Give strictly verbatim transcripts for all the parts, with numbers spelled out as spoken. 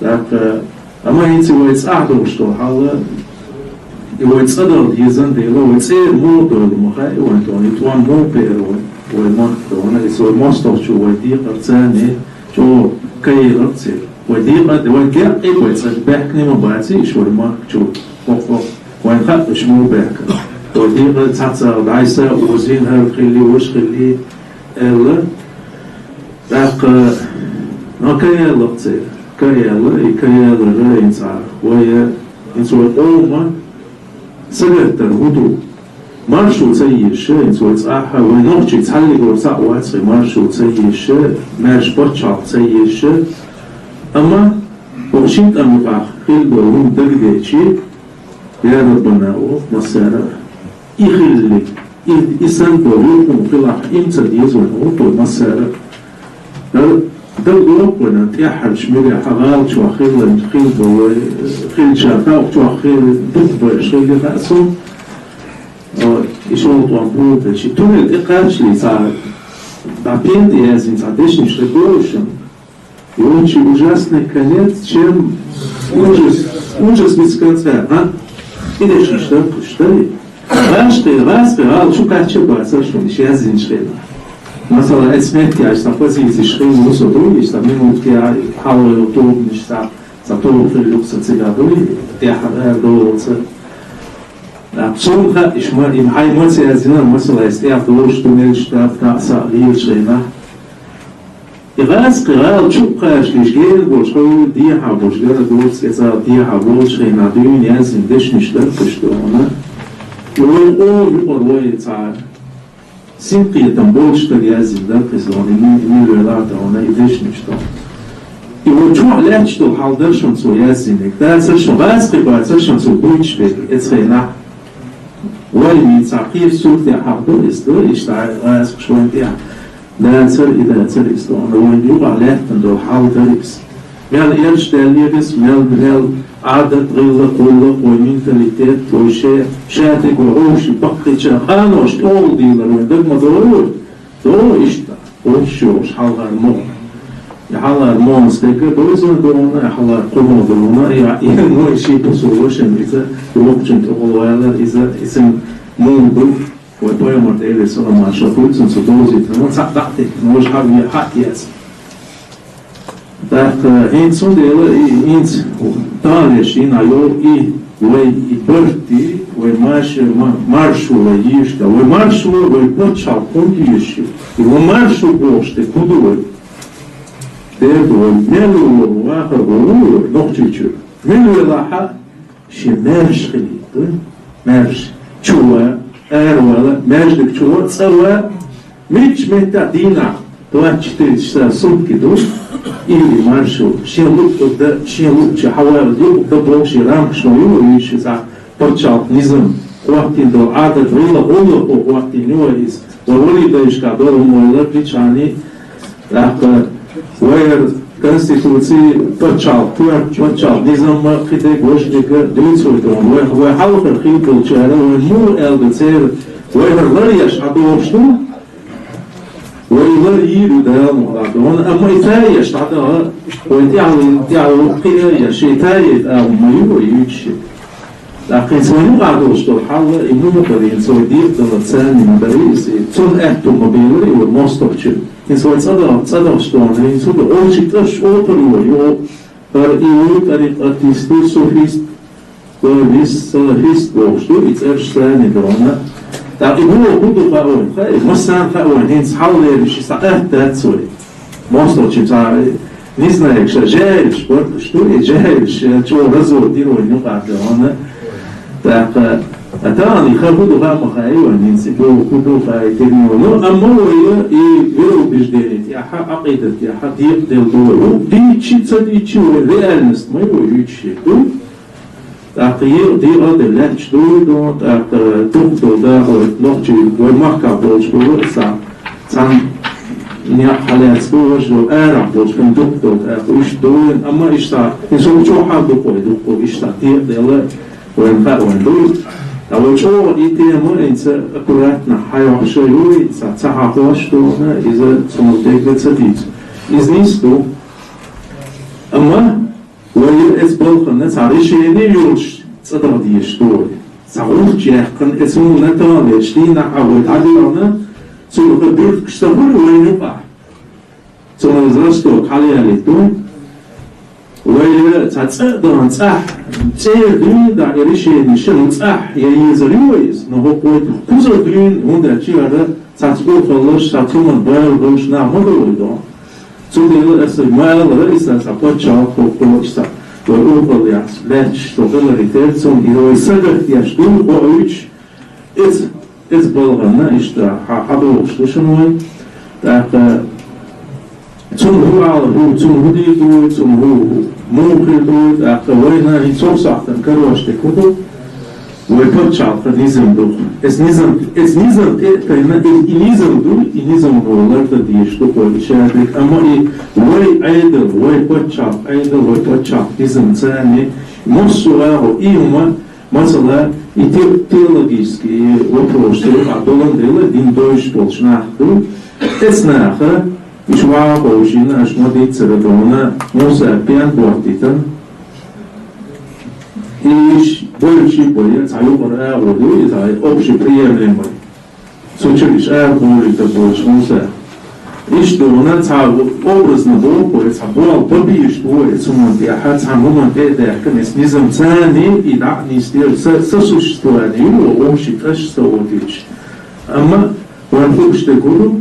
ТӀаккха, амма хӀинца вай цӀахь долуш долу хьал, и вай цӀа дала дезан дела, вай цӀера муха дойла ма хаьа вайн тӀе, и тӀом муха беара вай, вай махка тӀе, иза вай мостагӀчо вай декъар царна чӀогӀа кхайкхийра церан. Вай декъа, вай декъий вай цӀа баьхкина ма бац, иша вай махка чу, хӀокхо, вайн хаьа уьш муха баьхкина. Вай декъа цхьацца дӀасаозийна хӀара хилли, ваша хилли, аьлла, тӀаккха, ма кхайкхийра церан, кхайкхийра, и кхайкхийрара хӀинца вай, хӀинца вай къоман сагатдар хӀун ду? Маршо ца езаш, хӀинца вай цӀахь, вай нохчий цхьаллигора цхьаъ вац хье маршо ца езаш, маьрша пачхьалкх ца езаш, амма хӀокху шина тӀам юкъахь хилла долу хӀума дагадеъча, я Раббана, о, массара а, и хилли, и, и санна долу юкъа хӀума хилахь, и ма ца деза вайна гӀуллакх массара а. Дан, дан лоьху вайна тӀаьххьарчу муьрехь, хьан гӀала чохь хилла, хилла долу вай, хиллачара тӀехь чохь хилла, дукха бевзаш хилла хаьа суна. О, и шолгӀа тӀом боху, и туннель тӀекхачале цхьа дӀа пен тӀе яздина цхьа дешнаш хир долуш. Очень ужасный конец, чем ужас, ужас без конца, а? И дешнаш дар кхуьш, дай? ГӀашкхи, гӀаскхи, гӀала чу кхача а бацара шуна, иша яздинчу хенахь. Масала, эцу меттехь цхьа позицеш хилла ву со дуй, иша цхьа минутке а, хьалха йолу тобанаш цхьа, цхьа тоба хилла юкъа сан цигахь дуй, тӀаьххьара ара долалца. Цунна хаьа, иша ма, и хьайн маца яздина, масала, эцу тӀехь долуш ду мел штаб, таӀса а лелачу хенахь. И гӀаскхи гӀала чу а кхачале, гена болуш, хьо дехьа болуш, гара доцу кӀеза дехьа болчу хенахь дуьйна яздина дешнаш дар кхуьш тӀе вайна. И вай къоман юкъара вай цхьа синкхетам болуш стага яздина дар кхуьш тӀе вайна, и ми-, мила велахь а тӀе вайна, и дешнаш тӀе вайна. И вай чохь лаьтташ долу хьал дара шуна цо яздинарг. Дацара шуна, гӀаскхи бацара шуна цо буьйцуш берг, эцу хенахь. Вай мин цхьа кхечу суртехь хьахдо иза ду, иштта гӀаскхаш вайн тӀехь дацара, и дацара иза ду, амма вайн юкъахь лаьттина долу хьал дара иза. Мел эрча даьллера иза, мел, мел Ӏадат, гӀиллакх, гӀуллакх, вай менталитет, вай ше, шатиг вай гӀовши баккхийчара къанош тӀе олу дийлар вайн даг ма догӀура, догӀу иштта, гӀовш йолуш хьалхара мо. И хьалхара мо стегга дойзина догӀуна, и хьалхара кхо мо догӀуна, и, и мо ши пусо вашина иза, воккхачун тӀехула валар иза, иза мо ду. Вай пайхамар тӀе элира салам-маршалла хуьлда цунна, цо довзийтина, цхьаъ дӀа а теттина, важа хьан вен хьаъ яц. ТӀаккха хӀинца цундела и, хӀинца тахана вешина йолу и вай и барт, вай маша-, ма-, маршо вай йийшта, вай маршо, вай пачхьалкх хӀунда йийш ю? И вай маршо бохуш дерг хӀун ду вай? Дера ду вай мел вахар ву вай Нохчийчуьра. Мила велахь а, шен маьрша хилийта ду, маьрша. Чу ван, ара вала, маьждиг чу ван, цӀа ван, мичча меттехь дийнахь двадцать четыре часа в сутки ду, и маршо, шен луъург дан, шен луъучу хьавар, луъург дан бохуш, и рамкаш ма ю, вуьйш иза, пачхьалкх низам, хӀоттийна долу Ӏадат, гӀилла, гӀуллакхо хӀоттийна ю вай иза. Вай валидайшка долу хӀума вай лардичхьана, тӀаккха вайра конституций, пачхьалкх, коьрта пачхьалкх, низам а кхидерг, важа дерг а дуьйцур ду вай, вай хьалхара хилла болчара, вай муха аьлла ду церан, вай хӀара лар еш хьадогӀуш ду, вай лар йийр ю Дала мукъ лахь ду, амма и тае еш дӀадаха, вай тӀаьхьаллин, тӀаьхьало кхиа еш, и тае тӀагӀо ма ю вай юьйцуш. ТӀаккха хӀинца вайн юкъахь долуш долу хьал, и муха дара, хӀинца вай декъадалар царна ма дара иза, и цунна аьтто ма белира и вай мостагӀчун. ХӀинца вай цӀа да-, цӀа дахча тӀе вайна, хӀинца хӀун ду, олучу тӀе аш отар ю вай, ю, хӀара и ву, тӀарикъатист ду, суфист, ваххабист, салафист бохуш ду, и цӀераш царна ду вайна. ТӀаккха и муха хӀун ду хаьа вайна, хаьа, массарна хаьа вайна, хӀинца хьал лерина ши схьа атта дац вай. МостагӀчун цхьа, не знаю, ша жаьлаш бара, что ли, жаьлаш, чӀогӀа развод дира вайн юкъахь тӀе вайна. ТӀаккха, а тахана и хӀун ду хаьа ма хаьа вайна, хӀинца и боху хӀун ду хаьа и термин. Ну, амма вай и вероубеждение тӀехь, Ӏакъидат тӀехь декъаделла ду вай. Ву дийцчи, ца дийцчи вай реальность ма ю вай юьйцуш ду. ТӀаккха е дегӀал де лаьтташ дуй ду, тӀаккха дукха долу дахар нохчий вай махкахь болчу болу, цхьа, цхьана некъ хьалаьцна ду, важа долу арахь болчу, кхин дукха долу, тӀаккха уьш дуй, амма иштта, и со чохь хьал дукха вай дукха, иштта декъаделла, вайн хаьа вайн дуй. Ткъа вай чӀогӀа и тема, хӀинца аккуратно хьайохьуш юй, цхьа ца хьахош ду, иза цунах дегга ца дийцу. Иза нийса ду. Амма Вай эцу балхана цхьа решени йолуш цӀа даха дезаш ду вай. Цхьа гӀулч яьккхина, эцу хӀуманна тахана лечу дийнахь а вай дӀадоьгӀна, цунах буьртигаш ца хуьлу вайна юкъахь. Цунах засток хьалаялийта ду. Вай цхьа цӀа а дахана цӀахь, цӀера дуьйна даха и решени шина цӀахь я езар ю вай иза, но хӀокху вай кхузара дуьйна, хӀунда аьлча хӀара цхьацца урхаллаш, цхьацца хӀуманна бала болуш нах ма ду вай доху. Цундела аса ма-аллара, иза цхьа пачхьалкх хӀокху, иза вай урхаллехь лаьтташ со хиларе терра, цунна и вай сагатдеш ду, хоуьйтуш, эцу, эцу балхана иштта хьа-, хьадогӀуш ду шуна вай. ТӀаккха цунна хӀун ала ду, цунна хӀун дийр ду вай, цунна хӀун, муха хир ду вай, тӀаккха вайна хӀинца цу сахьтана карош дерг хӀун ду? Вай пачхьалкхан низам ду. Эс низам, эс низам тӀе а тайна, и, и низам ду, и низам вай лардан дезаш ду, вай и шадерг. Амма и вай Ӏедал, вай пачхьалкх Ӏедал, вай пачхьалкх низам царна, массо а агӀо, и хӀума, масала, и те-, теологический вопрос, а долан дела, дин дойуш болчу нах ду. Эс наха, уьш вагӀа ховшийна, аша ма дийццара дона, Муса пен боттийтан, и иш бойчий бая, цхьа юкъара агӀо ду, и цхьа общеприемлемый. Цу чуьра иш арабовлуьйтур болчу Муса. Иштта дона цхьа образно боху, цхьа болх бан безаш бу вай, цунна тӀехь цхьана хӀуманна тӀе а даьхкина, эс низам царний, и дӀа а нисделла, са-, сосуществование ю, общий тӀаш а ца вотуьйтуш. Амма вайн хууш дерг хӀун ду?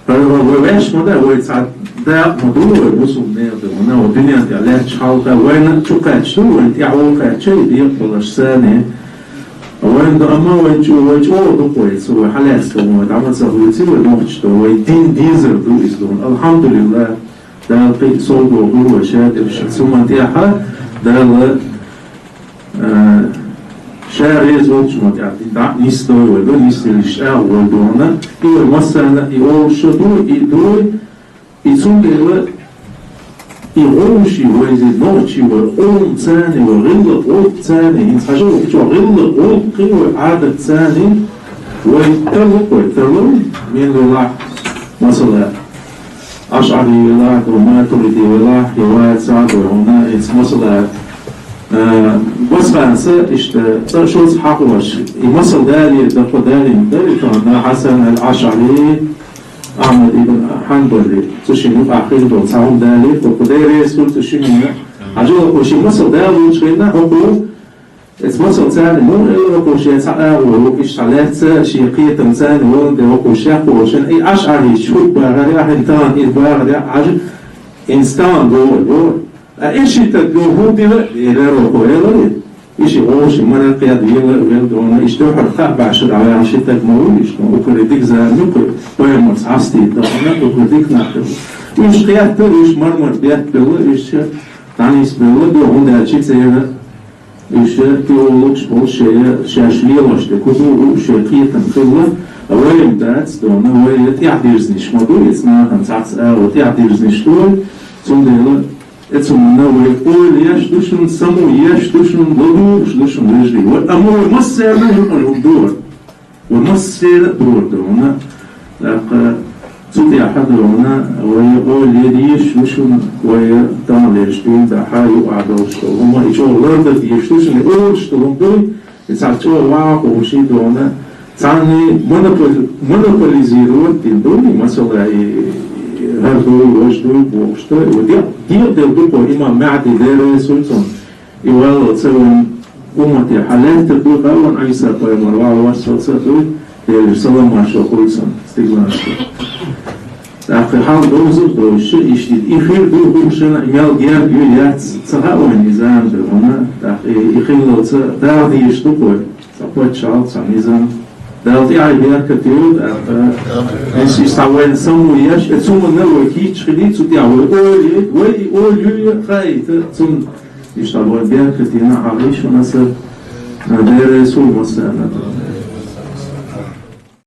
Вай, вай, вай ваьш ма дац, вай цхьа дакъа ма ду, вай бусулба нехан ду, вай дуьнен тӀехь лаьтташ хьалха, вайна чу кхаьчча ду, вайна тӀаьхьо кхаьчча, и декъа баларш санна. Вайна ду, амма вай чу, вай чӀогӀа ду вай, цу вай хьалаьцна, вай дӀа ма ца хуьйци, вай нохчашна, вай дин дезар ду иза ду. Алхьамдулиллах, Дала кхин а сов дохура вай шадерг шуьца. Цу хӀуманна тӀехь Дала Э, ша реза волчу ма тӀехь дӀа а нисдой вай, ду нисделлаш чӀагӀо вай дона. И вай массарна и олуш ду, и ду, и цундела и гӀовши вай, и нохчи вай, къоман царна вай, гӀиллакх гӀуллакх царна, хӀинца хьажа вай чохь гӀиллакх гӀуллакхий вай, Ӏадат царна, вай тарло вай, тарло, мен вай лахь, масала. Ашъари велахь, ду Матуриди велахь, я вац а ду хьуна, иза масала, э, Басханца иштта, цӀа шозза хьахош, и масал далийра, дакъа далийна дара, и тахана Хьасан аль-Ашъари, Ахьмад ибн Хьанбали, цу шинна юкъахь хилла долу, цхьа хӀума далийра, хӀокху дерригаш цу шинна, хьажа хӀокху шен масал далочу хенахь, хӀокху Эцу масал царна муха элира, хӀокху шен цхьа агӀо ву, иштта лаьцна шен кхетам царна волу де, хӀокху шех волчун, и ашъарийчу хӀух бахара, ахьа тахана и бахара, хьажа, инстан боху, боху. А и ши таг боху хӀун дира, элира хӀокху элира. И ши гӀо, ши мара кхед вела, вела дона, иштта хьара кхаъ баьша дӀаваьлла ши таг ма ву, иштта укхаре дика зама ю, кху пайхамарца хьастийта дона, укхара дика нах ю. Уьш кхеттара, уьш мар-мар беттабелла, уьш дӀанисбелла, боху, хӀунда аьлча церан Уьш теологаш болу шайн, шаьш лелош дерг хӀун ду, шайн кхетам хилла, а вайна дац, дона, вай тӀаьхьадирзинаш ма ду, иза нахана цхьацца агӀо тӀаьхьадирзинаш ду вай, цундела эцунна вай ойла еш ду шуна, само еш ду шуна, ладугӀуш ду шуна вежарий. Вай, амма вай массарна а юкъара хӀума ду вай. Вай массеран а дора ду хьуна, тӀаккха цу тӀехь а ду хьуна, вай ойла ян дезаш ду шуна, вай таханлерчу дуьйна тӀехь юкъахь долуш долу хӀума, и чӀогӀа лардан дезаш ду шуна, и олуш долу хӀума дуй, и цхьа чӀогӀа ваха хууш ду хьуна, царна монополи-, монополизировать дина ду, и масала, и, и хӀара дуй, важа дуй бохуш ду, и де-, декъаделла ду кху имам Маьхьди, Дела реза хуьлу цунна. И валлалц вайн уммате хьалаьттар ду, вайн Ӏийса пайхамар валлалц ца дуй, Делера салам маршо хуьлу цунна, стигланаш ду. ТӀаккха хьал довза а довзуш, иштта и хир ду, хӀума шена мел герга ю, яц, ца хаьа вайн и зама ду хьуна, тӀаккха и, и хиллалца дагӀа дезаш ду кхой, цхьа паччахьалкх, цхьа низам. Дала тӀаьхье беркат йойла, тӀаккха. Иштта, иштта вайна само еш, э, цунна вай кийча хилий, цу тӀехь вай ойла яй, вай и ойла юй, хаийта, цунна Иштта вай беркатина хьалхийша ван аса, Дела реза хуьлда массарна.